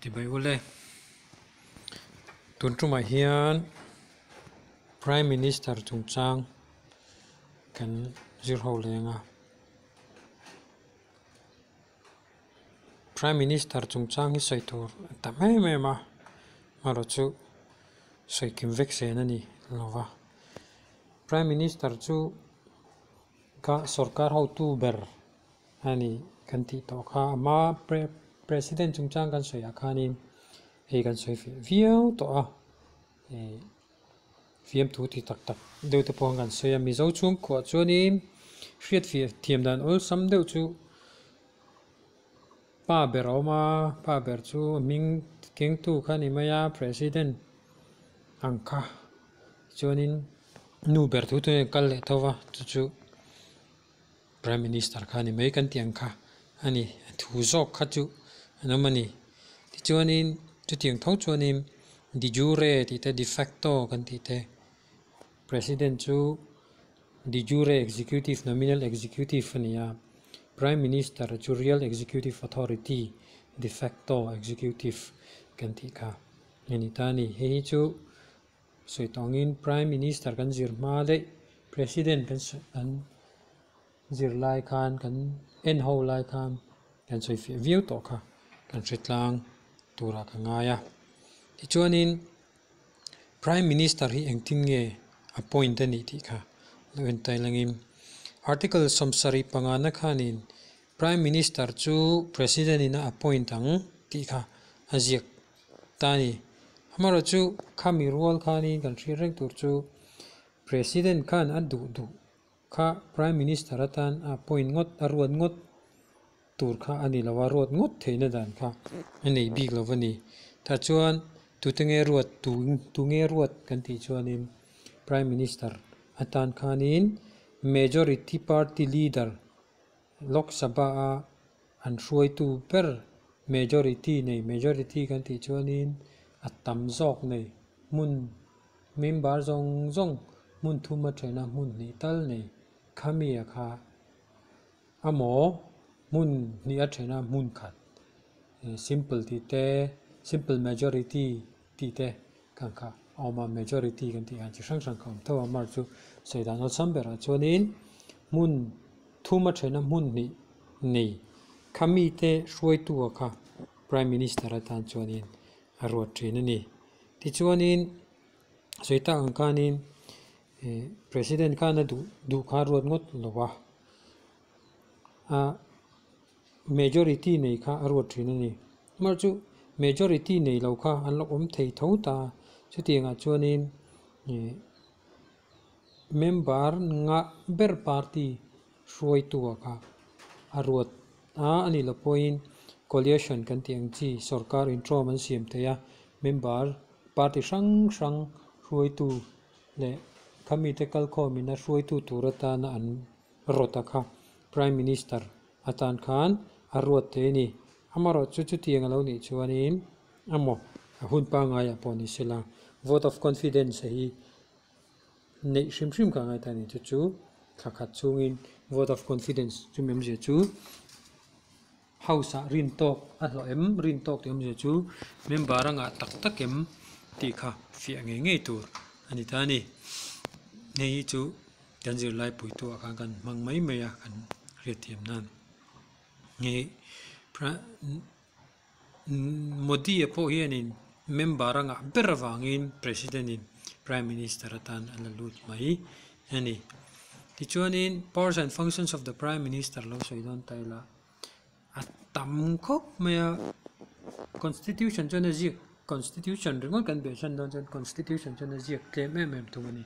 Tibai ule. Tun tumah hian Prime Minister chungchang kan zir ho leng a. Prime Minister chungchang hi sawi tur a tam em em a, amaherawh chu sawi kim vek zen a ni lo va. Prime Minister chu ka sorkar hotu ber a ni kan tih tawh kha a hma pre president chungchang kan sawi ah khanin hei kan sawi feh viau tawh a ih fiamthu ti tak tak deuh te pawh kan sawi a mizo chhungkua chuanin hriat fiah thiam dan awlsam deuh chu pa ber a awm a pa ber chu hming kengtu kha a ni mai a president ang kha chuanin nu ber thu chu a kal leh tho va chu chu. Prime Minister kha a ni mai kan tih ang kha a ni. A thu zawk kha chu an awm a ni. Tichuanin chutiang tho chuanin de jure tih te de facto kan tih te President chu de jure executive nominal executive a ni a, Prime Minister chu real executive authority de facto executive kan tih kha a ni ta a ni. Hei hi chu Sawi tawngin Prime Minister kan zir hma daih, President kan kan zir lai khan kan en ho lai khan kan sawi fiah viau tawh kha kan hre tlang turah ka ngai a. Tichuanin Prime Minister hi engtin nge appoint a nih tih kha lo en tai langin Article 75 na khanin Prime Minister chu President in a appoint ang tih kha a ziak ta a ni. Amaherawh chu khami rual khanin kan hriat reng tur chu President khan a duh duh kha Prime Minister atan a appoint ngawt a ruat ngawt tur kha a ni lo a, ruat ngawt theihna dan kha a nei bik lo a ni. Tah chuan tute nge ruat tu tu nge ruat kan tih chuanin Prime Minister atan khanin Majority Party Leader Lok Sabha a an hruaitu ber majority nei majority kan tih chuanin a tam zawk nei hmun member zawng zawng hmun thum a thena hmun hnih tal nei khami a kha amaw hmun hnih a thena hmun khat simple tih te simple majority tih te kan kha a awm a majority kan tih hian chi hrang hrang kha a awm tho a mar chu sawi dan awlsam berah chuanin hmun thum a thena hmun hnih nei kha mite hruaitu a kha prime minister atan chuanin a ruat thin a ni tichuanin sawi tak ang khanin ih president khan a duh duh kha a ruat ngawt lo a ah majority nei kha a ruat thin a ni mar chu majority nei lo kha an lo awm thei tho ta chutiangah chuanin ih member ngah ber party hruaitu a kha a ruat a a nih loh pawhin coalition kan tih ang chi sorkar intawm an siam thei a member party hrang hrang hruaitu leh khami te kalkhawmin a hruaitu tur atana an rawt a kha prime minister atan khan a ruat thei a ni amaherawh chu chutiang a lo nih chuanin emaw a hun pangaiah pawh ni sela vote of confidence hi neih hrim hrim ka ngai ta a ni chu chu thla khat chhungin vote of confidence chu mi awmzia chu house ah rin tawk a hlawh em rin tawk tih awmzia chu member a ngah tak tak em tih kha fiah ngei ngei tur a ni ta a ni hei hi chu kan zirlai puitu ah khan kan hmang mai mai a kan hriatthiam nan nge Modi a pawh hianin member a ngah ber avangin president in prime minister atan a la lut mai a ni. Tichuanin powers and functions of the prime minister lo sawi dawn ta ila a tam khawp mai a constitution chuan a ziak constitution ringawt kan beh hran dawn chuan constitution chuan a ziak tlem em em thung a ni.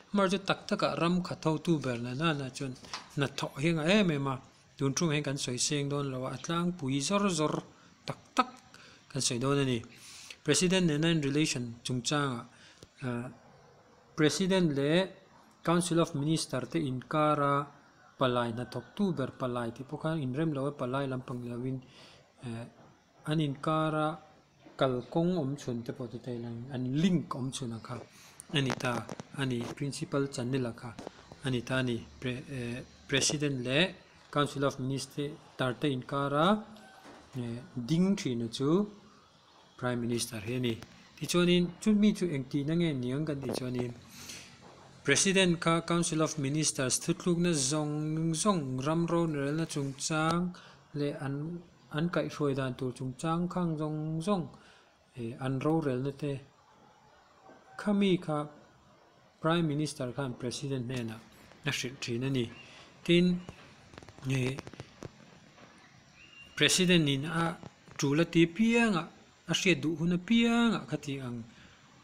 Amaherawhchu tak takah ram khat hotu ber na nana chuan hnathawh hi a ngah em em a. Tun thung hian kan sawi seng dawn lo a, a tlangpui zawr zawr tak tak kan sawi dawn a ni. President nena in relation chungchangah ah President leh Council of Minister te inkara palai hnathawktu ber palai tih pawh khan inrem lo a palai lampang ni lovin eh an inkara kalkawng awm chhun te pawh ti thei lang an link awm chhun ang kha a ni ta a ni principal channel a kha a ni ta a ni pre eh president leh council of minister te inkara eh ding thin a chu. Prime Minister hi a ni. Tichuanin chumi chu engtihna nge niang kan tih chuanin President kha Council of Ministers thutlukna zawng zawng ram rorelna chungchang leh an an kaihhruai dan tur chungchang khang zawng zawng eh an rorelna te khami kha Prime Minister khan President hnenah a hrilh thin a ni. Tin, ih President in a tul a ti piangah a hriat duh hun apiangah kha tih ang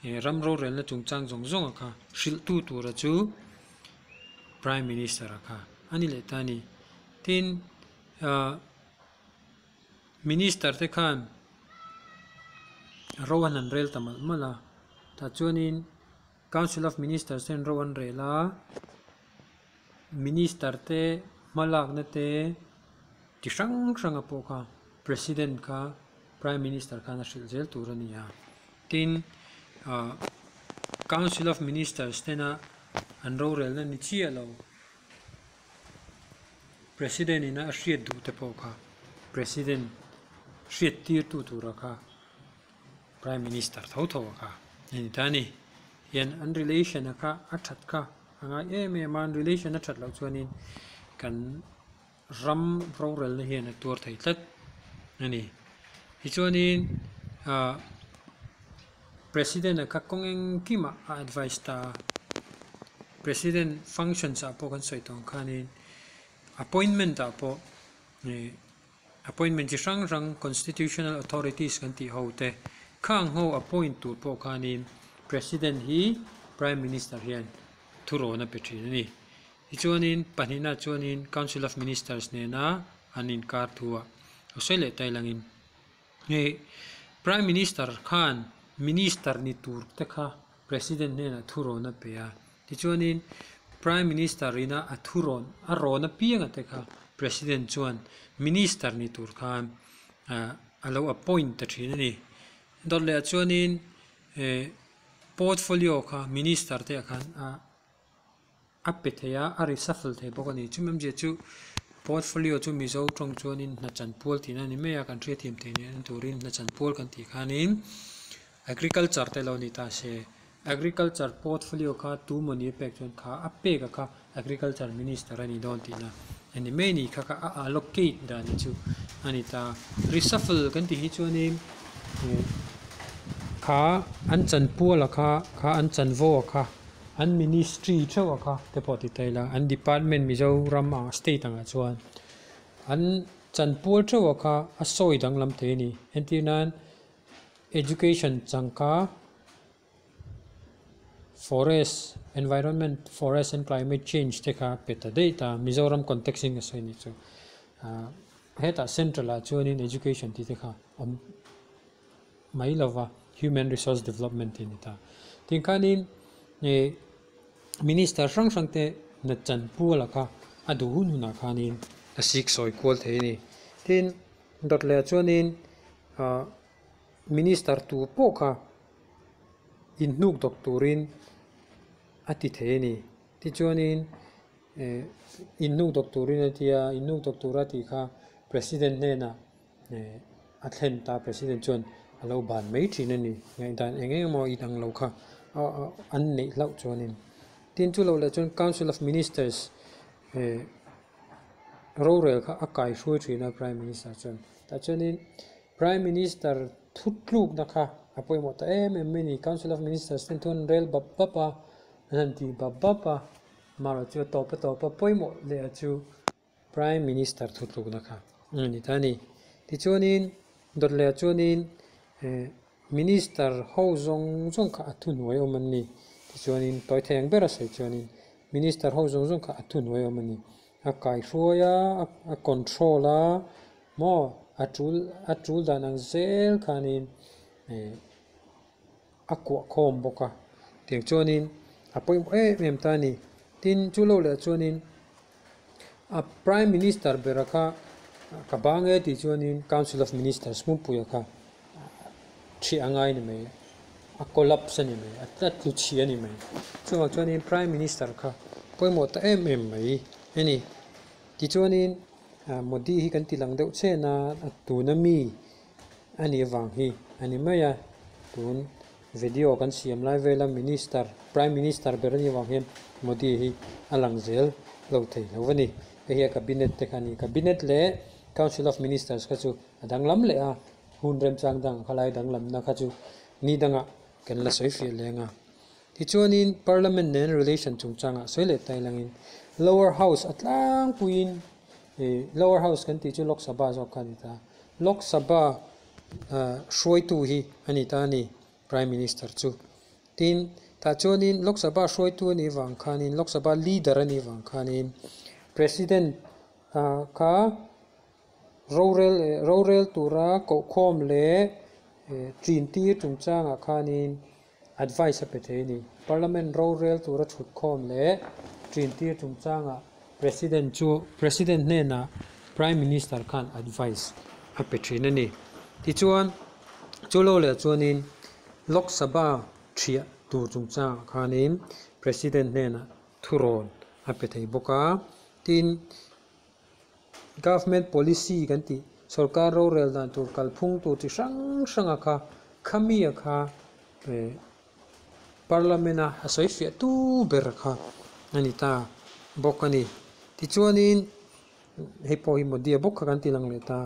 eh ram rorelna chungchang zawng zawng a kha hrilh tu tura chu Prime Minister a kha a ni leh ta a ni. Tin, ah Minister te khan ro an han rel ta malh malh a, tah chuanin Council of Ministers ten ro an rel a, Minister te hmalakna te ti hrang hrang a pawh kha President kha Prime Minister khan a hrilh zel tur a ni a, tin ah Council of Ministers tena an rorelna ni chiah lo. President in a hriat duh te pawh kha President hriat tir tu tura kha Prime Minister tho tho a kha a ni ta a ni. Hian an relation a kha a that kha a ngai em em a, an relation a that loh chuanin kan ram rorelna hian a tuar thei tlat a ni. Tichuanin ah President a kha kawng engkimah a advice ta a, President functions ah pawh kan sawi tawh ang khanin appointment ah pawh ih appointment chi hrang hrang constitutional authorities kan tih ho te khang ho appoint tur pawh khanin President hi Prime Minister hian thurawn a pe thin a ni. Tichuanin pahnihna chuanin Council of Ministers nena an inkar thu ah a sawi leh ta ilangin. Hei Prime Minister khan Minister ni tur te kha President hnenah thurawn a pe a, tichuanin Prime Minister ina a thurawn a rawn apiang a te kha President chuan Minister ni tur khan ah a lo appoint ta thin a ni. Dawt leh ah chuanin eh portfolio kha Minister te ah khan a. a pe thei a, a reshuffle thei bawk a ni. Chumi awmzia chu portfolio chu Mizo tawng chuanin hna chanpual tihna a ni mai a, kan hriatthiam theih nen turin hna chanpual kan tih khanin agriculture te lo ni ta se, agriculture portfolio kha tu mawni a pek chuan kha a pek a kha agriculture minister a ni dawn tihna a ni mai a ni. Kha kha a allocate dan hi chu a ni ta. Reshuffle kan tih hi chuanin kha an chanpual a kha, kha an chanvo a kha. An ministry theuh a kha te pawh ti ta ila, an department Mizoram ang state angah chuan an chanpual theuh a kha a sawi danglam thei a ni. Entir nan education changka forest environment forest and climate change te kha pe ta daih ta Mizoram context in ka sawi anih chu. Ahh hetah central ah chuanin education tih te kha awm. mai lova human resource development tih a ni ta. Tin khanin ih minister hrang hrang te hna chanpual ah kha a duh hun hunah khanin a sik sawi kual thei a ni. Tin dawt leh ah chuanin ah minister tu pawh kha inhnuk dawk turin a ti thei a ni. Tichuanin ih inhnuk dawk turin a ti a, inhnuk dawk tura tih kha president hnenah. A thlen ta president chuan a lo ban mai thin a ni ngaihdan eng eng emaw in ang lo kha an neih hlauh chuanin tin chu lo leh chuan council of ministers eh rorel kha a kai hruai thin a prime minister chuan tah chuanin prime minister thu tlukna kha a pawimawh ta em em mai a ni council of ministers ten thu an rel bap bap a an han ti bap bap a amaherawhchu a tawp a tawp a pawimawh leh a chu. Prime Minister thutlukna kha a ni ta a ni. Tichuanin dawt leh ah chuanin eh Minister ho zawng zawng kha a thuhnuai awm an ni. Tichuanin tawi thei ang ber a sawi chuanin Minister ho zawng zawng kha a thuhnuai awm an ni. A kaihruai a, a control a maw a tul a tul dan ang zel khanin eh a kuah khawm bawk a. Tiang chuanin a pawimawh em em ta a ni. Tin chu lo leh chuanin. A Prime Minister bera kha ka bang e tih chuanin Council of Ministers hmumpuia kha ṭhiah a ngai a ni mai, a collapse a ni mai, a tlu chhia a ni mai. Chuvang chuanin Prime Minister kha pawimawh ta em em mai a ni. Tichuanin Modi hi kan ti lang deuh chen a, tuna mi. a nih vang hi a ni mai a, tun video kan siam lai vela minister prime minister ber a nih vang hian Modi hi a lang zel lo thei lo a ni. Hei hi a cabinet te kha a ni. Cabinet leh council of ministers kha chu a danglam leh a, hun remchang dang khalai danglamna kha chu ni dangah kan la sawi fiah leng a. Tichuanin parliament nen relation chungchangah sawi leh ta ilangin lower house a tlangpuiin ih lower house kan tih chu Lok Sabha zawk kha a ni ta. Lok Sabha ah hruaitu hi a ni ta a ni Prime Minister chu. Tin, tah chuanin Lok Sabha hruaitu a nih vang khanin Lok Sabha leader a nih vang khanin President ah kha rorel eh rorel tura kohkhawm leh eh ṭin tir chungchangah khanin Advice a pe thei a ni. Parliament rorel tura thutkhawm leh ṭintir chungchangah President chu President hnenah Prime Minister khan advice a pe ṭhin a ni. Tichuan, chu lo leh chuanin Lok Sabha ṭhiah tur chungchangah khanin President hnenah thurawn a pe thei bawk a. Tin, Government policy kan tih sorkar rorel dan tur kalphung tur chi hrang hranga kha khamia kha eh parliament a a sawi fiah tu ber kha a ni ta bawk a ni. Tichuanin hei pawh hi Modi a bawk kha kan ti lang leh ta.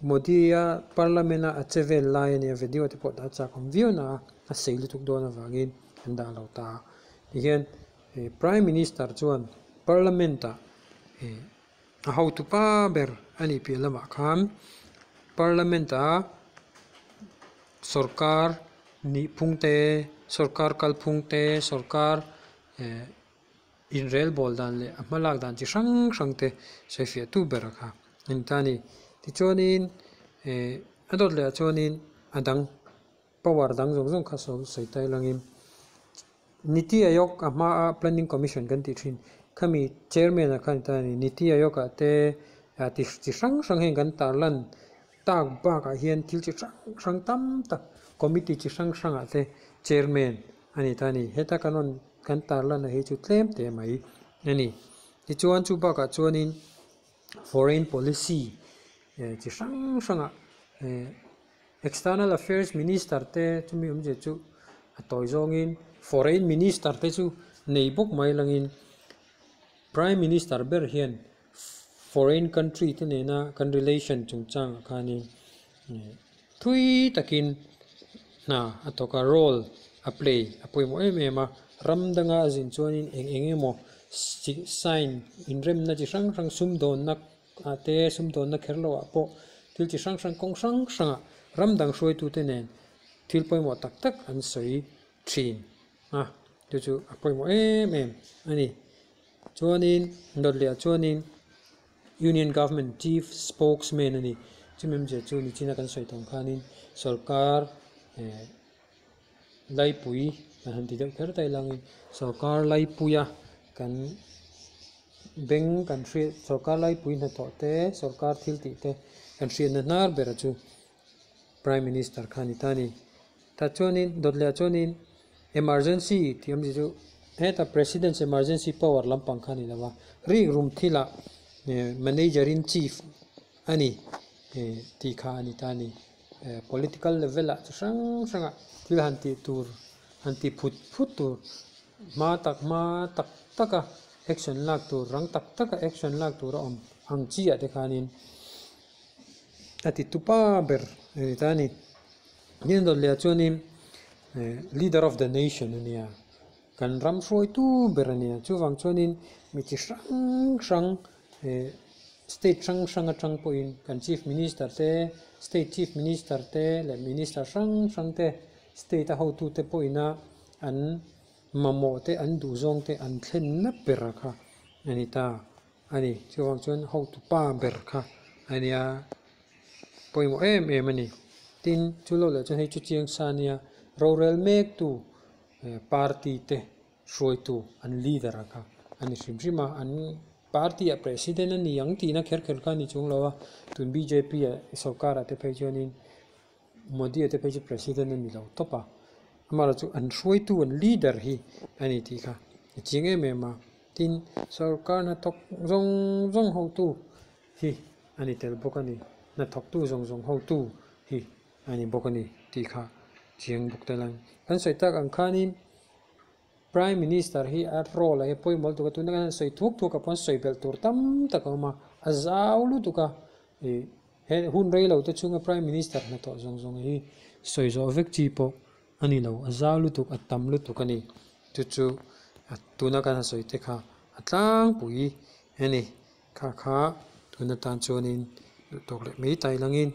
Modi a parliament a a che vel lai a nia video te pawh dah chak awm viau na a a sei lutuk dawn avangin an dah lo ta. Tihian eh prime minister chuan parliament ah eh A hotu pa ber a nih piah lamah khan parliament a sawrkar nih phung te sawrkar kal phung te sawrkar eh inrel bawl dan leh a hma lak dan chi hrang hrang te sawifiah tu ber kha a ni ta a ni. Tichuanin eh a dawt leh ah chuanin a dang power dang zawng zawng kha sawi ta ilangin Niti Aayog a hmaa Planning Commission kan tih thin khami chairman ah khan ta a ni. Niti Aayog ah te ti chi hrang hrang heng kan tarlan tak bakah hian thil chi hrang hrang tam tak committee chi hrang hrang ah te chairman a ni ta a ni. Heta kan rawn kan tarlan a hi chu tlem teh mai a ni. Tichuan chu bakah chuanin foreign policy chi hrang hrangah External Affairs Minister te chumi awmzia chu a tawi zawngin Foreign Minister te chu nei bawk mai langin Prime Minister ber hian foreign country te nena kan relation chungchangah khanin thui takin hna a thawk a, role a play a pawimawh em em a, ram danga a zin chuanin eng eng emaw sign inremna chi hrang hrang sumdawnna ah te sumdawnna kher loh ah pawh thil chi hrang hrang kawng hrang hrangah ram dang hruaitute nen thil pawimawh tak tak an sawi thin a chu chu a pawimawh em em a ni. Chuanin dawt leh ah chuanin Union Government Chief Spokesman a ni chumi awmzia chu nichina kan sawi tawng khanin sawrkar eh laipui kan han ti deuh kher ta ilangin sawrkar laipuia kan Bank kan hriat sawrkar laipui hnathawh te sawrkar thil tih te kan hriatna hnar ber chu Prime Minister kha a ni ta a ni. Tah chuanin dawt leh ah chuanin emergency tih awmzia chu heta President's emergency power lampang kha a ni lo va, rik rum thilah manager in chief a ni tih kha a ni ta a ni. Political level ah chi hrang hrangah thil han tih tur han tih phut phut tur Hma tak hma tak taka action lak tur rang tak taka action lak tur a awm ang chi ah te khanin a ti tupa ber a ni ta a ni. Tin dawt leh ah chuanin leader of the nation a nia kan ram hruaitu ber a nia chuvang chuanin mi chi hrang hrang state hrang hrang atang pawhin kan chief minister te state chief minister te leh minister hrang hrang te state a hotute pawhina an mamawh te an duh zawng te an thlen na ber kha a ni ta a ni. Chuvang chuan hotu pa ber kha a nia pawimawh em em a ni. Tin, chu lo leh chuan hei chu chiang sa nia rorel mek tu party te hruaitu an leader a kha a ni hrim hrim a, an party ah president a ni ang tihna kher kher kha a ni chung lo a, tun bjp ah sorkar ah te phei chuanin Modi a te phei chu president a ni lo tawp a, amaherawhchu an hruaitu an leader hi a ni tih kha a chiang em em a, tin sorkar hnathawk zawng zawng hotu hi a ni tel bawk a ni, hnathawktu zawng zawng hotu hi a ni bawk a ni tih kha chiang bawk ta lang. Kan sawi tak ang khanin Prime Minister hi a role a hi pawimawh lutuk a, tuna kan han sawi thuk thuk ah pawh sawi belh tur tam tak a awm a, a zau lutuk a, ih he hun rei lo te chhunga Prime Minister hnathawh zawng zawng hi sawi zawh vek chi pawh a ni lo, a zau lutuk a tam lutuk a ni. Chu chu tuna kan han sawi te kha a tlangpui a ni. Kha kha tuna tan chuanin duh tawk leh mai tai langin.